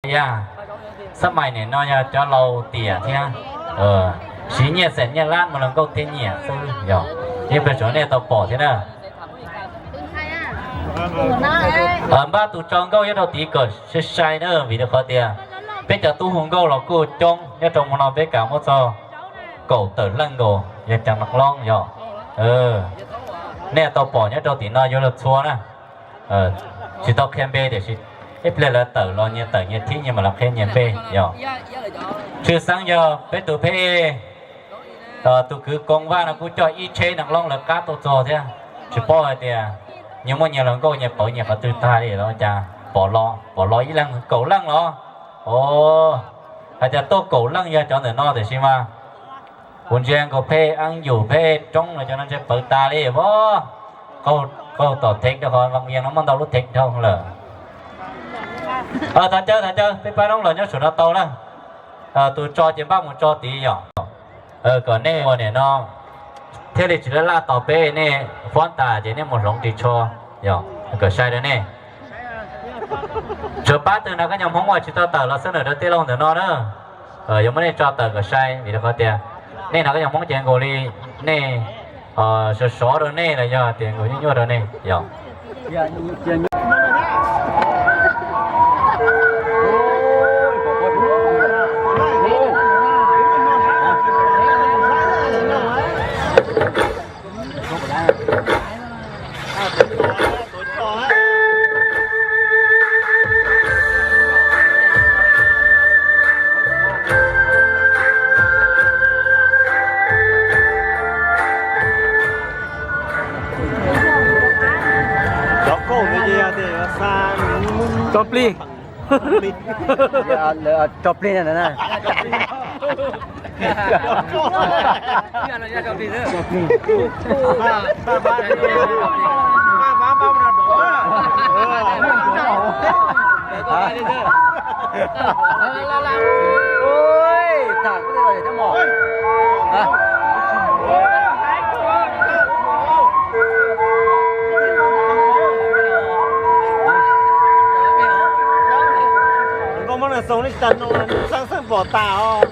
Yaj, xab mais nim no yog cov laus tiam thiab, siv nyiaj xeem nyiaj lab mus luag nkauj thiaj nyiam xwb yog. Yeej pes tsuav nej tau pom thiab na. Npaj tus tso nkauj nyob rau tid kom sai sai na, vim rau qhov tias peb cov tub hu nkauj los kuj coob, nyob rau hmo no peb kam muab txog kaum tawm leej nkaus yog cov neeg loob yog. Nej tau pom nyob rau tim no yuav luag txhua na. Tsis tau qhia npe tiam sis ib pliag lawv tawm los nyias tawm nyias thib nyias mam li qhia nyias npe yog. Tshwj xeeb yog peb tus pheb, tus kwv Koob Vaj no kuj coj ib tsheb neeg loob lawv qab tuaj txog thiab. Tsis paub hais tias nyias muaj nyias luag nkauj nyias pawv nyias qhov twg tag li los cas pom los ib leeg kaum leej los. Hais tias tuaj kaum leej yog cov ntawm no tiam sis mas kuv ntsia nkaus phej Eeb Yum phej Roob los cov no ntshe pawv tas li os. Qaug tom thev rau qhov Vaj Vias no muaj ntau lub thev dhau lawm. Thov caw thov caw peb pab noob los nyob saum no tau na. Tus tso ces npaj mus tso tid yom. Kom nej ua nim no thiaj li tsis laj laj tos peb, nej faub tas ces nej mus hloov ris tsho yom, kom sai rau nej. Tsuav pab twg no koj nyuag Hmoob uas tsis tau tawm los xwb nawm rau tij laug ntawm no na. Yuav muab nej tso tawm kom sai vim rau qhov tias nej no koj nyuag Hmoob ces nkaus li nej sov sov rau nej los yog tias nkaus nyuaj nyuaj rau nej yom. Cov kauj ntawd ces yog tias yuav xa tso plig. Tso plig na. Koj muab nws xoo li cas no xeeb xeeb pom tas os.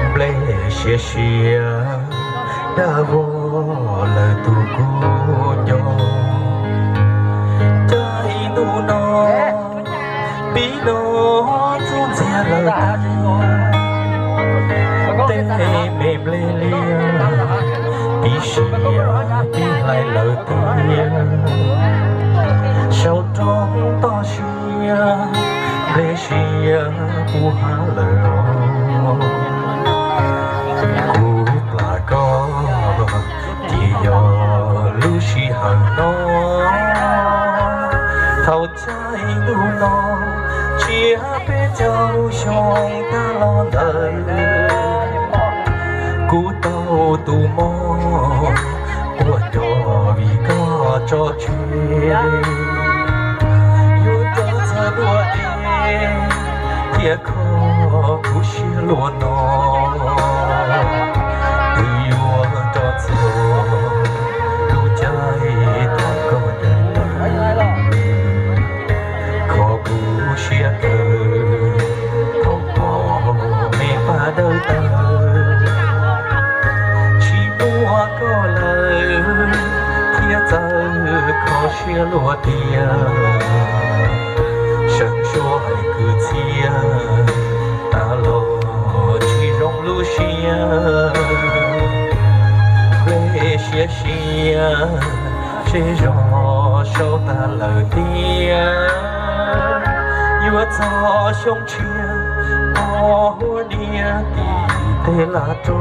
Nplej siav siav dag vog lawm tus kuv nco. Caij ntuj no pib no txuj ntxiag lawm tiag, tej me nplej liaj pib siav pib hlais lawm tiag. Saum roob toj siab nplej siav puv hav lawm os. Kuv plam koj ces yog lub sij hawm no, thaum caij ntuj no tsiab peb caug xyoo tag los ntawd, kuv tau tus mob quaj nco vim koj tso tseg. Yuav rau txog dua es thiaj kho kuv siab luaj no, twb yuav rau txog lub caij thaum koj ncaim lawm, kho kuv siab kawg. Thaum pom me paj dawb tawg, tsis muaj koj lawm thiaj txawv kho siab luaj tiag. Seev suab hais kwv txhiaj tas los tsis zoo lub siab. Nplej siav siav zej zog saud tag lawm tiag. Yuav txog xyoo tshiab pog huab niam tim tej laj roob,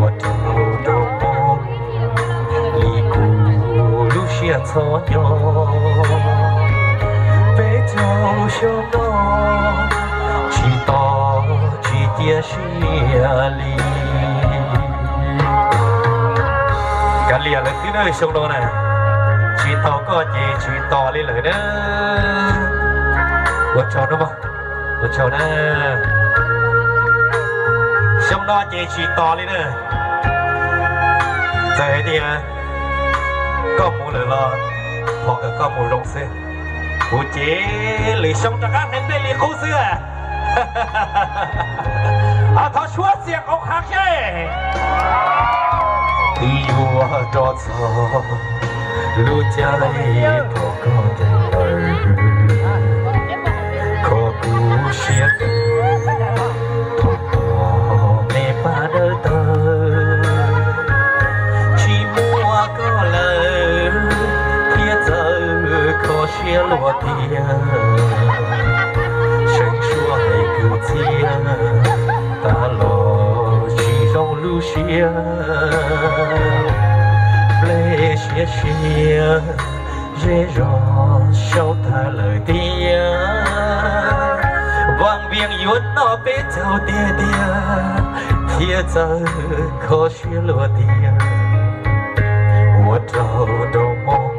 ua rau nraug Hmoob li kuv lub siab ntxhov nyo. Peb caug xyoo no tsis tos tsis cia siab li. Kav liam lawm xwb na xyoo no na, tsis tos koj ces tsis tos li lawm na. Ua tsaug na, ua tsaug na. Xyoo no ces tsis tos li na. Txawm hais tias koj mus lawm los thov kom koj mus zoo xwb. Kuv ces lwm xyoo rov qab hneev nplej li qub xwb. Thov suab xiam qoob hav seb. Twb yuav rau txog lub caij thaum koj ncaim lawm, kho kuv siab kawg. Thaum pom me paj dawb tawg, tsis muaj koj lawm thiaj txawv kho siab luaj tiag. Seev suab hais kwv txhiaj tas los tsis zoo lub siab. Nplej siav siav zej zog saud tag lawm tiag. Vaj Viaj yuav noj peb caug tiag tiag thiaj txawv kho siab luaj tiag. Ua rau nraug Hmoob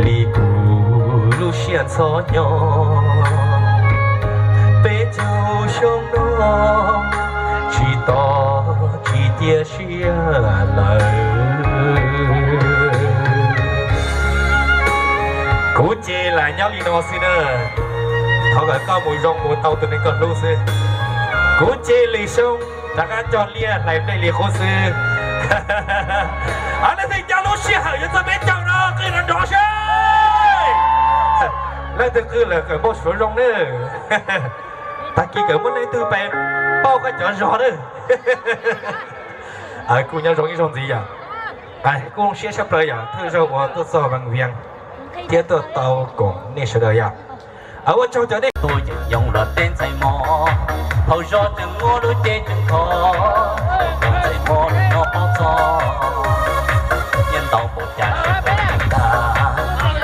li kuv lub siab ntxhov nyo. Peb caug xyoo no tsis tos tsis cia siab lawm. Kuv ces lam nyob li no xwb na. Thov kom koj mus zoo mus tau tus neeg koj hlub xwb. Kuv ces lwm xyoo rov qab cog liaj hlais nplej li qub xwb. Leej twg coj lub sij hawm yuav txog peb caug no qw nrov nrov seb. Leej twg qw lawm kom npau suav zoo na. Tag kis kom muaj leej twg pab pauj koj cov zog na. Kuj nyob zoo ib zaug ntxiv yom. Kuj zoo siab tshaj plaws yom, thawj zaug uas tuaj txog Vaj Viaj thiab tuaj tau koom nej sawv daws yom. Ua tsaug cov nej. Tuaj yeem yoog los tej ntxhais mos, thaum zog tseem muaj lub cev tseem kho, tus ntxhais mos lub no paub txog. Nyiaj ntau npaum cas sib tau tag,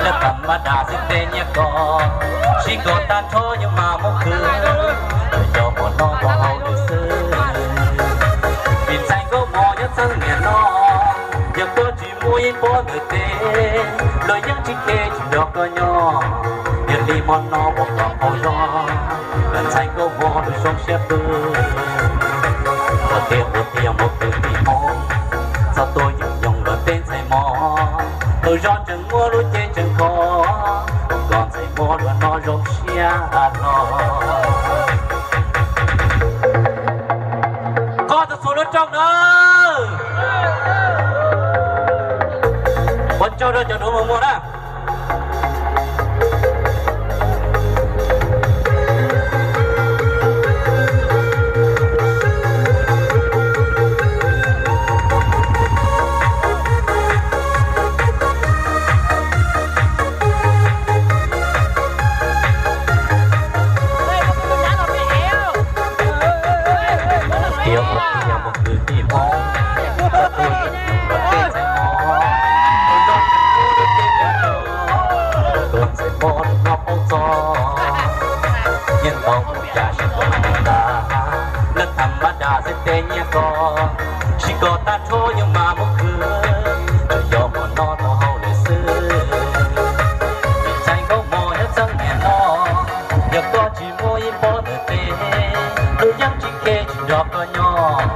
lawv kam maj das xwb tej nyiaj ko, sib kos tag nrho yeej mam muab khwv, cov pom no ua hauj lwm xwb. Vim ntxhais nkauj mos nyob txheej niam no, yog koj tsis muaj ib pob ntawm teb, luag yeej tsis khe tsis nco koj nyob. Yog li hmo no ua kom qaug zog, ntxhais nkauj mos lub zoo siab pw. Ua tiag ua tiag mus kwv tij Hmoob, txog tuaj yeem yoog los tej ntxhais mos. Tus zog tseem muaj lub cev tseem khov, koj ntxhais mob luag no zoo siab hlo. Qhov txhua lub rooj na. Ua tsaug rau cov duav muag muag na. Tias ua tiag mus kwv tij Hmoob, koj tuaj yeem nyoog luag tej ntxhais mob, tus zog tseem muaj lub cev tseem khov, koj ntxhais mob luag no paub txog. Nyiaj ntau mus cas sib kos mus tas, lawv tham mab das xwb tej nyiaj ko, sib kos tag nrho yeej mas mus khwv. Tsuas yog hmo no tau hauj lwm xwb. Ntxhais nkauj mog nyob txheej niam no, yog koj tsis muaj ib pob ntawm tes, lub yeeb tsis khe tsis nrog koj nyob.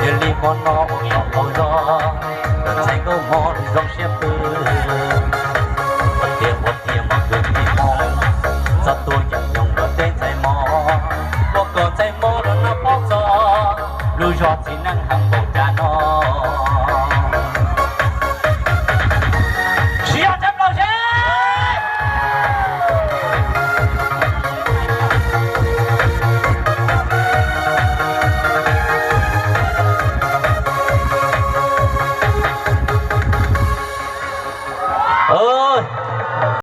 Yog li hmo no ua kom tau zog, ntxhais nkauj mog lub zoo siab pw. Ua tiag ua tiag mas kwv tij Hmoob, txhob tuaj yeem nyoog luag tej ntxhais mob, ua kom ntxhais mob luag no paub txog. Lub zog txiv neej heev